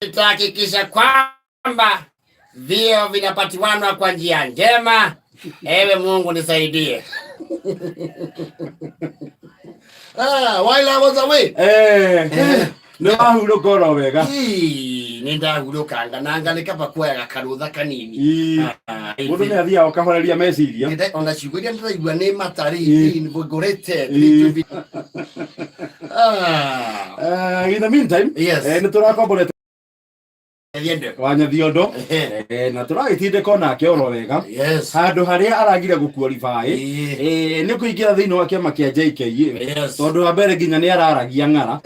Nitahakikisha kwamba vio vinapatiwanwa kwa njia njema. Ewe Mungu nisaidie. Ah, while I was away. Eh, nĩ wahurũka oro wega. Ii, nĩ ndahurũkanga na nga nĩ kaba kuoyaga karũtha kanini. Ah, Mũndũ nĩ athiaga ũkahoreria meciria. Ona ciugo iria ndĩraigua nĩ matarĩ invigorated. Ah. In the meantime, Yes. nĩ tũrakomborete Thiende. wa Nyathiondo na tũragĩtindĩka onake oro wega handũ harĩa aragire gũkuorify nĩ kũingĩra thĩinĩ wa kĩama kĩa JKA tondũ wa mbere nginya nĩ araragia ng'ara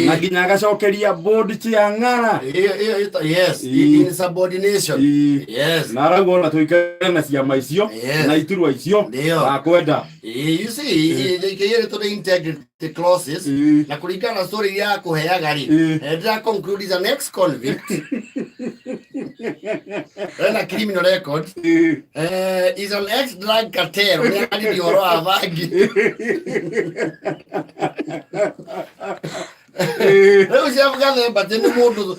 na nginya agacokeria board cia ng'ara. Yes, insubordination. Yes. Na arauga ona tũikare na ciama icio na iturwa icio ndakwenda. You see, JKA nĩ tũrĩ integrity clauses na kũringana na story iria akũheaga rĩ, ndĩra conclude is an ex convict ena criminal record, is an ex drug cartel, nĩ aririe ũhoro wa bangi. Rĩu Jeff Gathemba atĩ nĩ mũndũ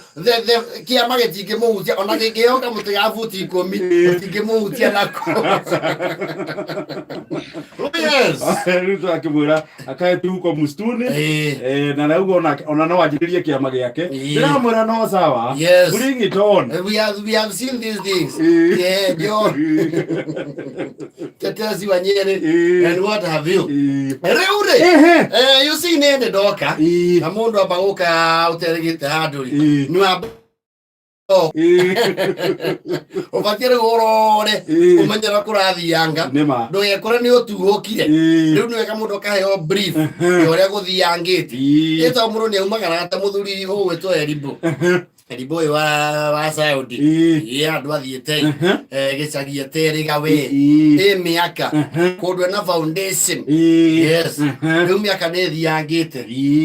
kĩama gĩtingĩmũhutia ona gĩngĩoka mũtĩ ga buti 10 gĩtingĩmũhutia nako. Oh, yes. Rĩu tũrakĩmwĩra akae tu huko msituni. Na rauga ona no anjĩrĩrie kĩama gĩake. Ndĩramwĩra no sawa. Bring it on. We have seen these things. Yeah, John. Tetezi wa Nyeri and what have you. Rĩu rĩ, you see nĩ ndĩ ndoka na mũndũ amba gũka ũterĩgĩte handũ rĩ, nĩ wamba ũbatiĩ rĩu ũrore ũmenye ũrĩa kũrathianga Nĩma. Ndũgekore nĩ ũtuhũkire. Rĩu nĩ wega mũndũ akaheo brief ya ũrĩa gũthiangĩte. Ĩtagwo mũndũ nĩ aumagara ta mũthuri ũgwĩtwo Erimbo Erimbo ũyũ wa Saudi. Ĩ andũ athiĩte gĩcagi eterĩga we ĩ mĩaka kũndũ ena foundation. Yes, rĩu mĩaka nĩ ĩthiangĩte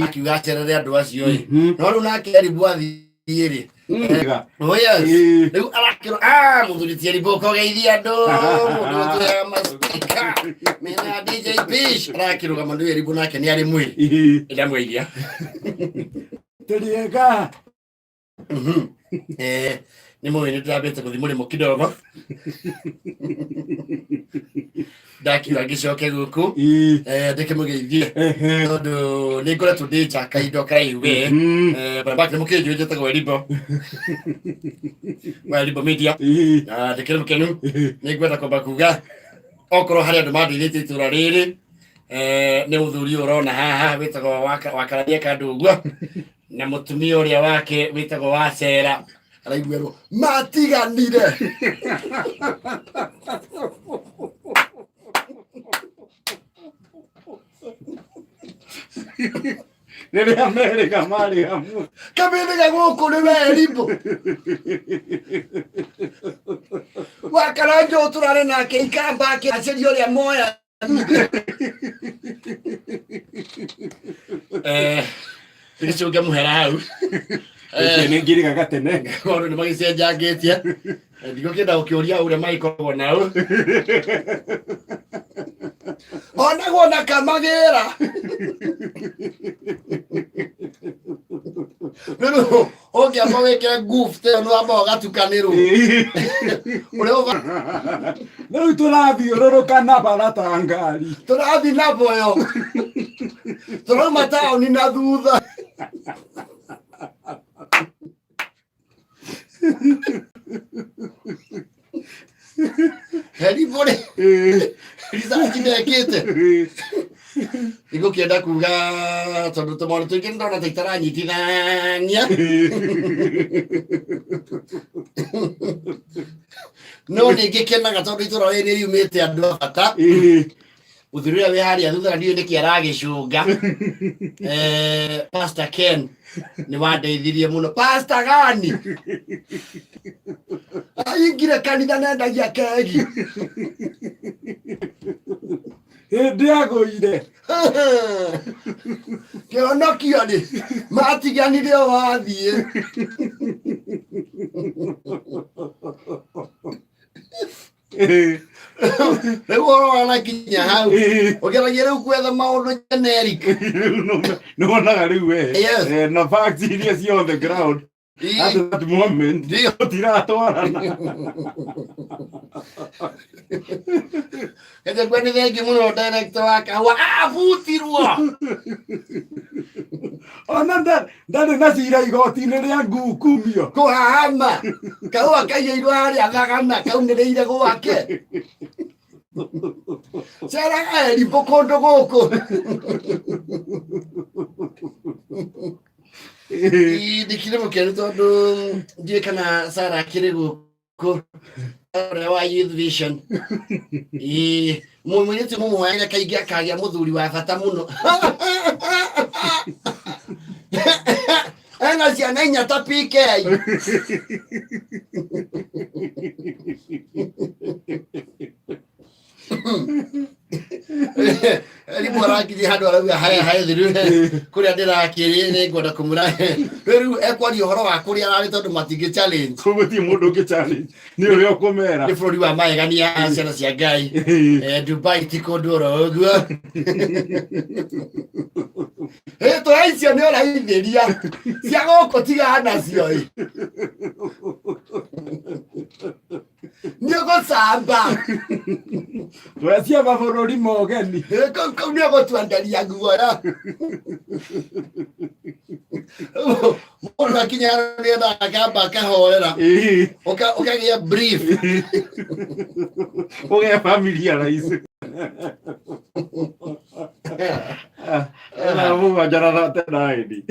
akiuga acerere andũ acio ĩ. No rĩu nake Erimbo athiĩ rĩ. Oh yes. Rĩu arakĩrwo ah mũthuri ti Erimbo ũkogeithia andũ mũndũ ũtũheaga maspika mena DJ Pish arakĩrũgama nĩ Erimbo nake nĩ arĩ mwĩrĩ ndamwĩiria. Tũriega. Nĩ mũĩ nĩ ndĩrambĩte gũthiĩ mũrĩmo kidogo ndakiuga ngĩcoke gũkũ ndĩkĩmũgeithie tondũ nĩ ngoretwo ndĩ nja kahinda karaihu we. Barabara nĩ mũkĩnjũĩ njĩtagwo Erimbo wa Erimbo Media na ndĩkĩrĩ mũkenu. Nĩ ngwenda kwamba kuga okorwo harĩ andũ mandeithĩtie itũra rĩrĩ, nĩ mũthuri ũyũ ũrona haha wĩtagwo Wakarania Kandũgua na mũtumia ũrĩa wake wĩtagwo Wacera araiguerwo matiganire. Rĩrĩa merĩga marĩ hamwe. Kamĩthĩga gũkũ nĩ werimbo Wakaranja ũtũrare nake ikamba akĩaceria ũrĩa moya. Gĩcũnge mũhera hau. Nĩ ngiriga gatene. Maũndũ nĩ magĩcenjangĩtie. Ndigũkĩenda gũkĩũria ũrĩa magĩkoragwo nao onagwo na kamagĩra rĩu ũngĩamba wĩkĩre goof ta ĩyo nĩ wamba ũgatukanĩrwo ũrĩa Rĩu tũrathiũrũrũka na bara ta ngari. Tũrathiĩ na boyo tũrauma taũni na thutha. Herimbo rĩ research ndekĩte igũkĩenda kuga tondũ tũmaũndũ tũingĩ ndona ta itaranyitithania no nĩ ngĩkenaga tondũ itũra rĩrĩ nĩ riumĩte andũ a bata. Mũthuri ũrĩa wĩ harĩa thutha na ndiũĩ nĩkĩ aragĩcũnga. Pastor Ken nĩ wandeithirie mũno. Pastor gani aingire kanitha nendagia kegi. Hĩndĩ agũire. Kĩhonokio rĩ matiganire o wathiĩ. Rĩu ũhoro wanakinya hau ũgeragia rĩu gwetha maũndũ generic. Nĩ wonaga rĩu we. Yes. Na facts iria ci on the ground. At that moment Ndio. Tũtiratwarana. Gachagua nĩ thengi mũno, director wa kahũa abutirwo. Ona ndarĩ na cira igoti-inĩ rĩa ngukumio. Kũhahama kahũa kaiyĩirwo harĩa thagana kaunĩrĩire gwake. Ceraga erimbo kũndũ gũkũ. Ii, ndikĩrĩ mũkenu tondũ ndiũĩ kana Sara akĩrĩ gũkũ, ũrĩa wa Youth Vision. Ii, mũirĩtu mũmũhoere kaingĩ akagĩa mũthuri wa bata mũno, ena ciana inya ta PK. Rĩmwe arakinyia handũ arauga haya haya thiru kũrĩa ndĩrakĩrĩ nĩ ngwenda kũmũra rĩu ekwaria ũhoro wa kũrĩa ararĩ tondũ matingĩ challenge. Gũtirĩ mũndũ ũngĩ challenge nĩ ũrĩa ũkũmera. Nĩ bũrũri wa magegania, ciana cia Ngai. Dubai ti kũndũ oro ũguo. Tũra icio nĩ ũraithĩria cia gũkũ tigana nacio ĩ. Nĩ ũgũcamba. Tũrĩa cia mabũrũri mogeni. Kau kau nĩ ũgũtuandaria guoya. Mũndũ akinya nĩetha akamba akahorera. Ũkagĩa brief. Ũgĩa familiarize. Ena mũgwanja na 39.